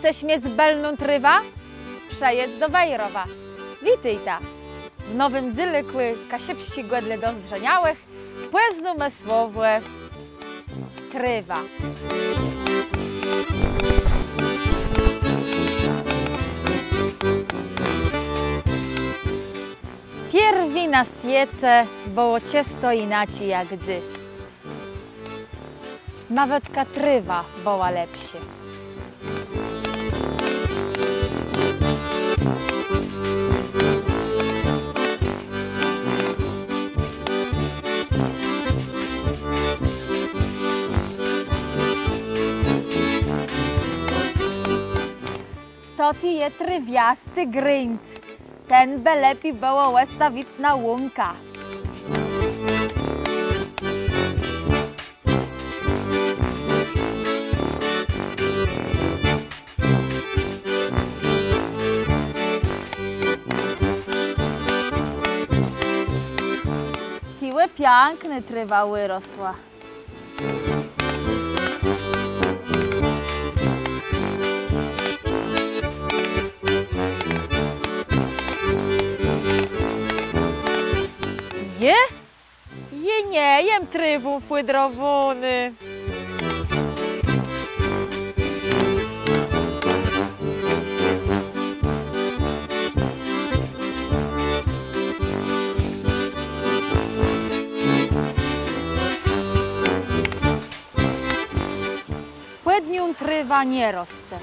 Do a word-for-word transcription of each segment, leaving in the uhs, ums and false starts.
Chcesz miec bëlną trôwã? Przëjedzë do Wejrowa. Witôjta! W nowim dzélëkù Kaszëbsczégò dlô dozdrzeniałëch pòznómë słowò trôwa. Pierwi na swiece bëło czësto jinaczi jak dzys. Nawetka trôwa bëła lepszô. To tu je trôwiasti grunt. Ten bë lepi bëło òstawic na łąkã. Tëli piãknô trôwa wërosła. Jô? Jô nie jem trôwą fùdrowóny. Pòd nią trôwa nie rosce.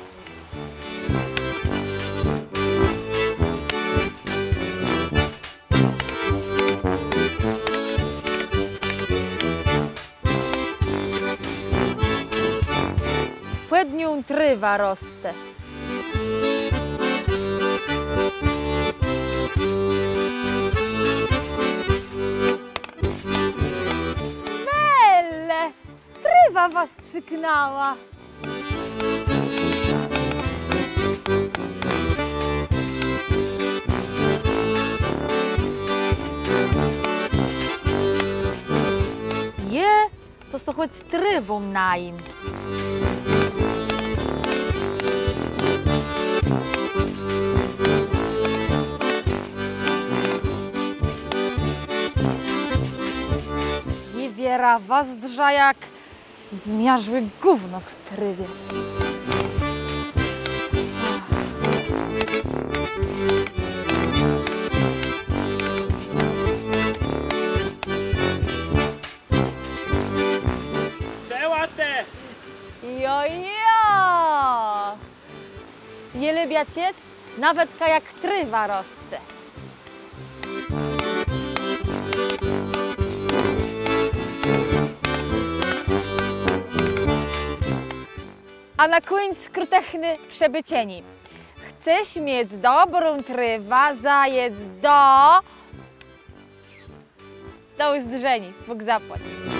Pòd nią trôwa rosce. Wele! Trôwa was strziknãła. Jô to so chòc trôwą najém. Jô wierã wëzdrzã jak zmiarzłé gówno w trôwie. Czëła të! Jo, jo! Jô lubiã czëc, nawetka jak trôwa rosce. A na kùńc krótëchné przëbôczenié. Chcesz miec dobrą trôwã, zajedz do... Do ùzdrzeniô. Bóg zapłac.